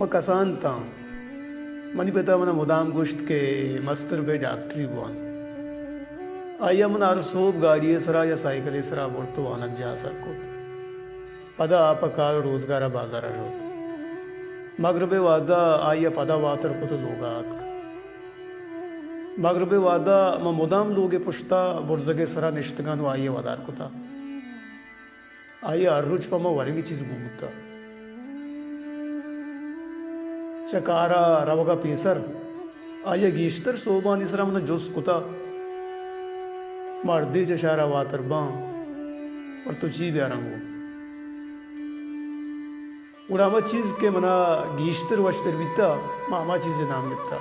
من کسان اتاں۔ منی پت ءَ من ءَ مدام گوشت کہ مستر بئے ڈاکٹری بوان۔ آئی ءَ من ءَ ہر سہب گاڑی ءِ سرا یا سائیکل ءِ سرا برت ءُ وانگجاہ ءَ سر کت۔ پدا آ پہ کار ءُ روزگار ءَ بازار ءَ شت۔ مگرب ءِ وہد ءَ آئی ءَ پدا واتر کت ءُ لوگ ءَ آتک۔ مگرب ءِ وہد ءَ من مدام لوگ ءِ پشت ءَ برزگ ءِ سرا نشتگ آں ءُ آئی ءَ ودار کتہ۔ آئی ءَ ہر روچ پہ من ورگی چیز گون بوتہ۔ چہ کار ءَ روگ ءَ پیسر آئی ءَ گیشتر سہبانی سرا من ءَ جست کتہ، من ہردے چہ شہر ءَ واتر باں، پر تو چی بیاراں گوں؟ گڑا ہما چیز کہ من ءَ گیشتر وشتر بیتہ، من ہما چیز ءِ نام گپتہ۔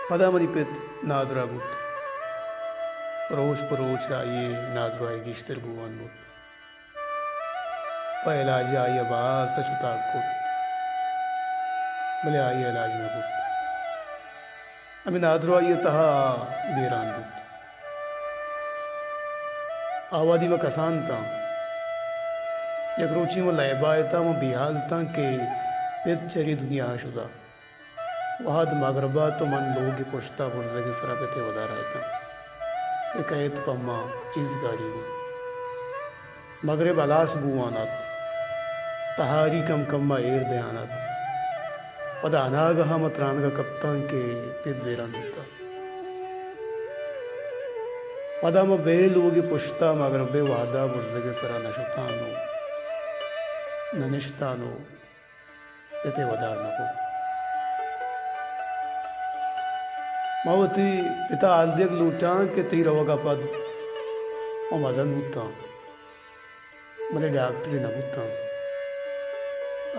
پدا منی پت نادراہ بوت۔ روچ پہ روچ آئی ءِ نادراہی گیشتر بوان بوت۔ پہ علاج ءَ آئی ءَ باز تچ ءُ تاک کت، بلے آئی ءَ علاج نہ بوت۔ ہمے نادراہی ءِ تہا آ بیران بوت۔ آ وہدی من کسان اتاں۔ یک روچے من لیب ءَ اتاں، من بیہال اتاں کہ پت چرے دنیا ءَ شتہ۔ وہد مگرب ات ءُ من لوگ ءِ پشت ءَ برزگ ءِ سرا پت ءِ ودار ءَ اتاں کہ کئیت پہ ما چیز گاری گوں۔ مگرب ہلاس بوان ات، تہاری کم کم ءَ ایر دیان ات۔ پدا اناگہ ءَ من ترانگ ءَ کپتاں کہ پت بیران بوتہ۔ پدا من بے لوگ ءِ پشت ءَ مگرب ءِ وہد ءَ برزگ ءِ سرا نہ شتاں ءُ نہ نشتاں ءُ پت ءِ ودار نہ کت۔ من وتی پت ءَ حال دیگ لوٹاں کہ تئی روگ ءَ پد من مزن بوتاں، بلے ڈاکٹرے نہ بوتاں،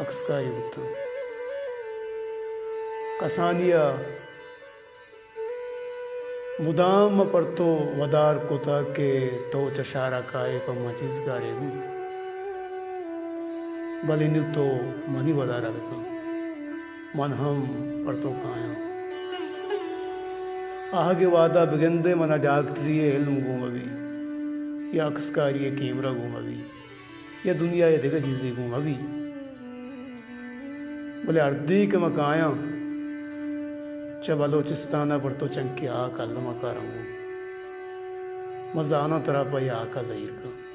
اکسکارے بوتاں۔ کسانی ءَ مدام من پر تو ودار کتگ کہ تو چہ شہر ءَ کائے پہ ما چیز گارے گوں، بلے نوں تو منی ودار ءَ بکن، من ہم پر تو کایاں۔ آہگ ءِ وہد ءَ بگندئے من ءَ ڈاکٹری ءِ علم گون مہ بی یا اکسکاری ءِ کیمرہ گون مہ بی۔ یا دنیا ءِ دگہ چیزے گون مہ بی، بلے ہردے کہ من کایاں، چہ بلوچستان ءَ پر تو چنکے ہاک الم ءَ کاراں گوں۔ من زاناں ترا پہ اے ہاک ءَ زہیر کن۔